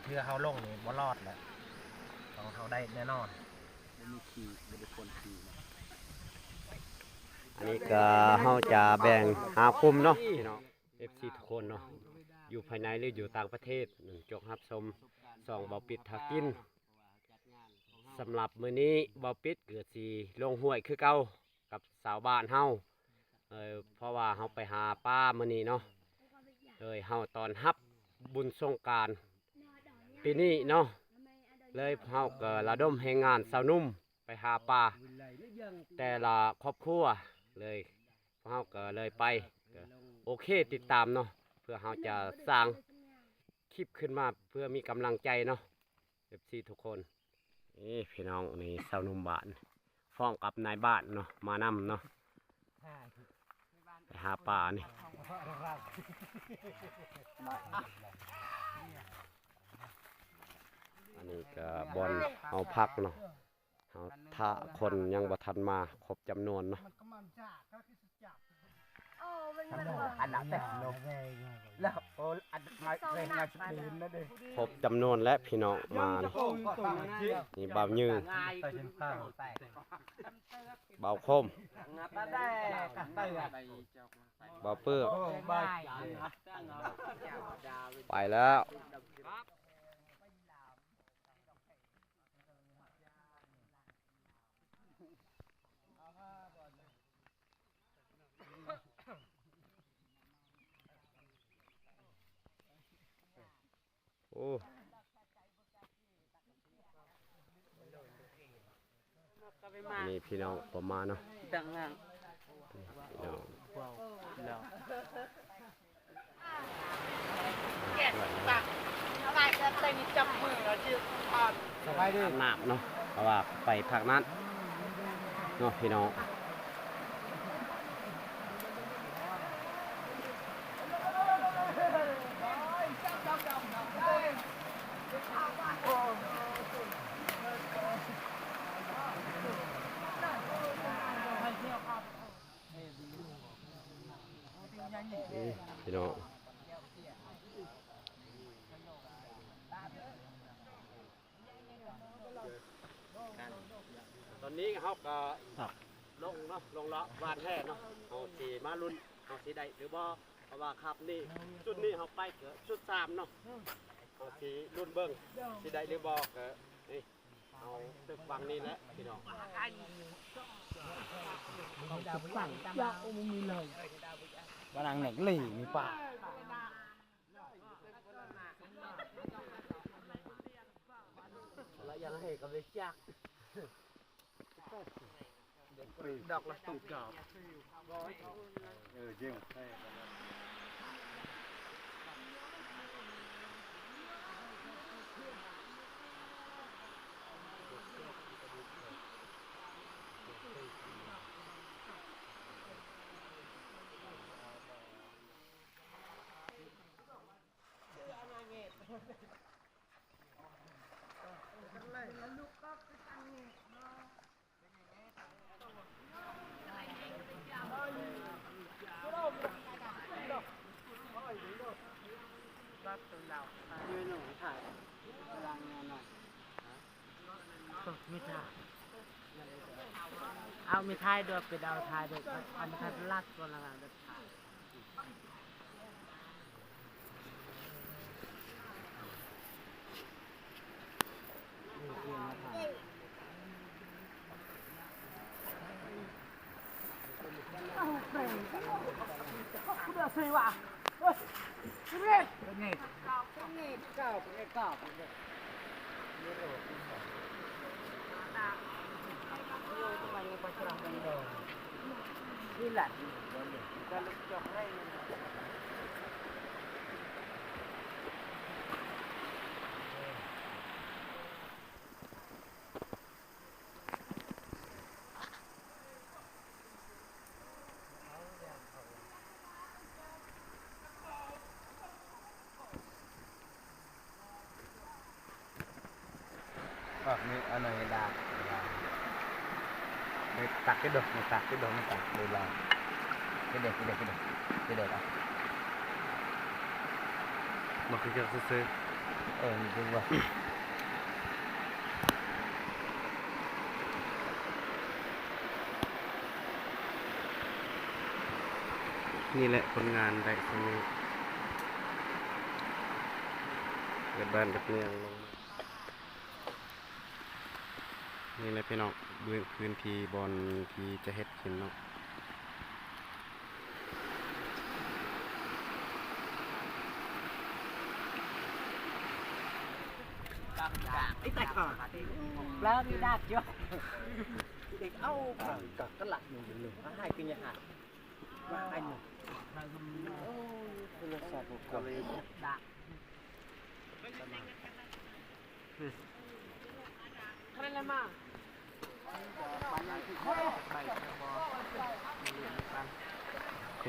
ເທື່ອເຮົາລົງນີ້ບໍ່ລອດແຫຼະ ຂອງເຮົາໄດ້ແນ່ນອນ. ບໍ່ມີຂີ່ ບໍ່ໄດ້ຄົນຂີ່ນະ. ອັນນີ້ກໍເຮົາຈະແບ່ງຫ້າກຸ່ມເນາະ ພີ່ນ້ອງ ເອັຟຊີ ທຸກຄົນເນາະ ຢູ່ພາຍໃນ ຫຼື ຢູ່ຕ່າງປະເທດ ຈົ່ງຮັບຊົມຊ່ອງເບົາປິດຫາກິນ. ສຳລັບມື້ນີ້ເບົາປິດກໍຊິລົງຫ້ວຍຄືເກົ່າກັບຊາວບ້ານເຮົາ ເອີ ເພາະວ່າເຮົາໄປຫາປາມື້ນີ້ເນາະ ໂດຍເຮົາຕ້ອນຮັບບຸນສົງການປີນີ້ເນາະ ເລີຍພວກເຮົາກໍລະດົມແຮງງານຊາວໜຸ່ມໄປຫາປາ ແຕ່ລະຄອບຄົວ ເລີຍພວກເຮົາກໍເລີຍໄປ. ກໍໂອເຄ ຕິດຕາມເນາະ ເພື່ອເຮົາຈະສ້າງຄລິບຂຶ້ນມາເພື່ອມີກຳລັງໃຈເນາະ ເອັຟຊີ ທຸກຄົນ. ເອີ ພີ່ນ້ອງ ນີ້ຊາວໜຸ່ມບ້ານ ພ້ອມກັບນາຍບ້ານເນາະ ມານຳເນາະ ໄປຫາປານີ້. ອັນນີ້ກໍບ່ອນເຮົາພັກເນາະ ເຮົາຖ້າຄົນຍັງບໍ່ທັນມາຄົບຈຳນວນເນາະ. ອັນນັ້ນແຫຼະ ແລ້ວ ໂອ້ ອັນ ເປັນງານສະເປັນນະເດ້ ຄົບຈຳນວນແລ້ວພີ່ນ້ອງມານີ້. ນີ້ບ່າວຍື ບ່າວຄົມ ບ່າວເປີກ ໄປແລ້ວ. ໂອ້ ນີ້ພີ່ນ້ອງປະມານເນາະ ພີ່ນ້ອງ. ສະບາຍດີ ອາບນ້ຳເນາະ ເພາະວ່າໄປພັກນັ້ນເນາະ ພີ່ນ້ອງ. ນີ້ພີ່ນ້ອງ ຕອນນີ້ເຮົາກໍລົງເນາະ ລົງເລາະຫວ່ານແຫເນາະ ເຮົາຊິມາລຸ້ນ ເຮົາຊິໄດ້ຫຼືບໍ່ ເພາະວ່າຄັບນີ້ ຊຸດນີ້ເຮົາໄປກໍຊຸດສາມເນາະ ເຮົາຊິລຸ້ນເບິ່ງ ຊິໄດ້ຫຼືບໍ່. ກໍນີ້ ເຮົາຕຶກຫວັງນີ້ແຫຼະພີ່ນ້ອງ. ວ່ານາງແໜກເລີຍມີປາ ລະຢ່າງໃຫ້ກໍໄປຈັກ ດອກລະຕຸກດອກ ເອີ ຍິງ. ມີທ່າ ເອົາມີຖ່າຍດ້ວຍ ເປັນເອົາຖ່າຍດ້ວຍ ເອົາມາຖ່າຍຫຼັກກ່ອນລະກັນ. ອາ ມີອັນນັ້ນດາ ໄດ້ຕັກຢູ່ດອກ ໄດ້ຕັກຢູ່ດອກ ໄດ້ຕັກເລີຍລາວ ເຮັດເດ້ ເຮັດເດ້ ເຮັດເດ້ ເຮັດເດ້ລະ ມັນຄືຈັກຊື່ໆ ເອີ ນີ້ແຫຼະຜົນງານໄດ້ສ່ຳນີ້ ເບິດບ້ານເບິດເມືອງລົງມາ. ນີ້ແຫຼະພີ່ນ້ອງ ພື້ນ ພື້ນທີ່ບ່ອນທີ່ຈະເຮັດກິນເນາະ.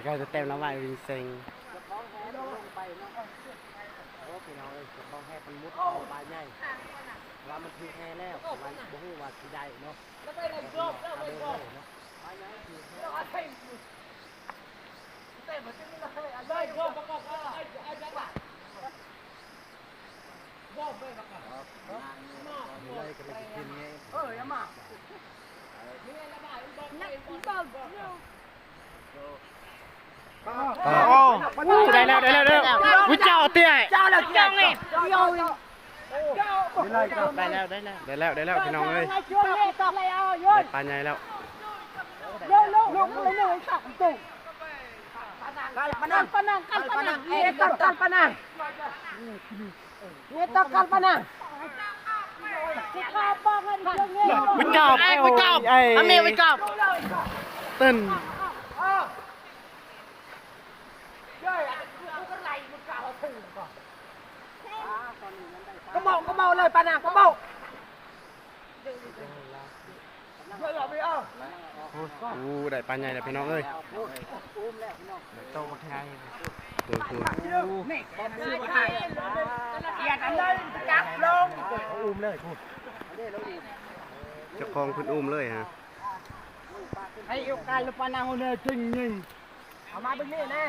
ໃກ້ໆຈະແຕ້ມລະໄວວິງເຊັງ. ໂອ້ ພີ່ນ້ອງເອີຍ ເຈົ້າຂອງແຮມັນມຸດເອົາປາໃຫຍ່ ວ່າມັນຖືກແຮແລ້ວ ວ່າບໍ່ຮູ້ວ່າຊິໄດ້ເນາະ. ໂອ້ ໄດ້ແລ້ວ ໄດ້ແລ້ວ ໄດ້ແລ້ວ ເຈົ້າເຕີຍ ເຈົ້າແລ້ວ ເຈົ້າແລ້ວ ໄດ້ແລ້ວ ໄດ້ແລ້ວ ໄດ້ແລ້ວ ໄດ້ແລ້ວ ພີ່ນ້ອງເອີຍ ໄດ້ປາໃຫຍ່ແລ້ວ. ກະເມົາ ກະເມົາເລີຍປານາ ກະເມົາ. ໂອ້ ໄດ້ປາໃຫຍ່ແລ້ວພີ່ນ້ອງເອີຍ. ໂຕບັກໃຫຍ່ ເຈົ້າຂອງເພິ່ນອຸ້ມເລີຍ ໃຫ້ໂອກາດປານາເຮົາແນ່ຈິງຍິງ. ເອົາມາເບິ່ງນີ້ແນ່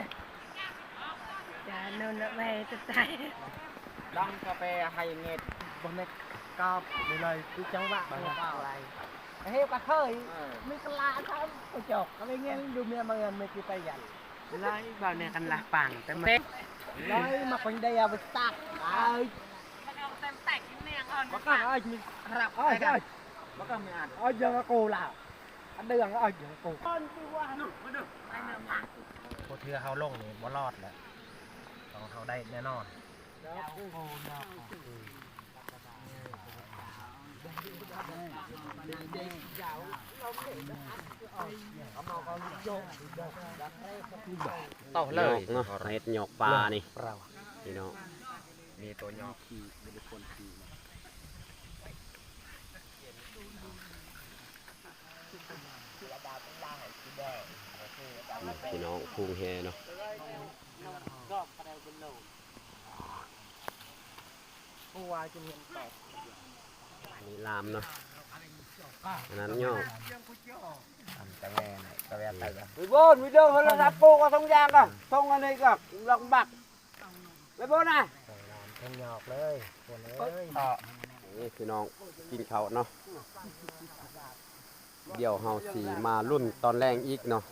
ຈານໂນນລະໄວຕະຕາຍ ລອງກະໄປໃຫ້ເງີດ ບໍ່ແມ່ນກອບໄດ້ເລີຍ ຄືຈັງຫວະບໍ່ເອົາໄລ ເຮັດກະເຄີຍ ເອີ ມີກະລາທຳກະຈອກ ກະໄປເງີດດູເມຍມາເງິນເມຍຄືໄປຢັນ ໄລເວົ້າແນວກັນລະປັງ ແຕ່ມາ ໄລມາຄົນດຽວໄປຕັກ ເອີຍ ບັກກະເອີຍ ມີຮັບເອີຍ ບັກກະມີອັນ ເອີຍ ຍັງອະໂກລາ ອັນເດືອງເອົາຢູ່ກູ ພໍເທື່ອເຮົາລົງນີ້ບໍ່ລອດແລ້ວ ຕ້ອງເຮົາໄດ້ແນ່ນອນ. ເອົາເລີຍເນາະ ເຮັດຫຍອກປານີ້ ພີ່ນ້ອງ ມີຕົວຫຍອກ ພີ່ນ້ອງ ພຸງແຮເນາະ ອັນນີ້ລາມເນາະ ອັນນັ້ນຫຍອກ ອັນຕະແວນ ຕະແວນ ໄປເບິ່ງວິດີໂອໂທລະສັບ ປູກເອົາຖົງຢາງກະຖົງອັນນີ້ກະລອກບັກ ໄປບໍ່ນະ ເທິງຍອກເລີຍ ຄົນເອີຍ. ນີ້ພີ່ນ້ອງກິນເຂົ້າເນາະ ດຽວເຮົາຊິມາລຸ້ນຕອນແລງອີກເນາະ.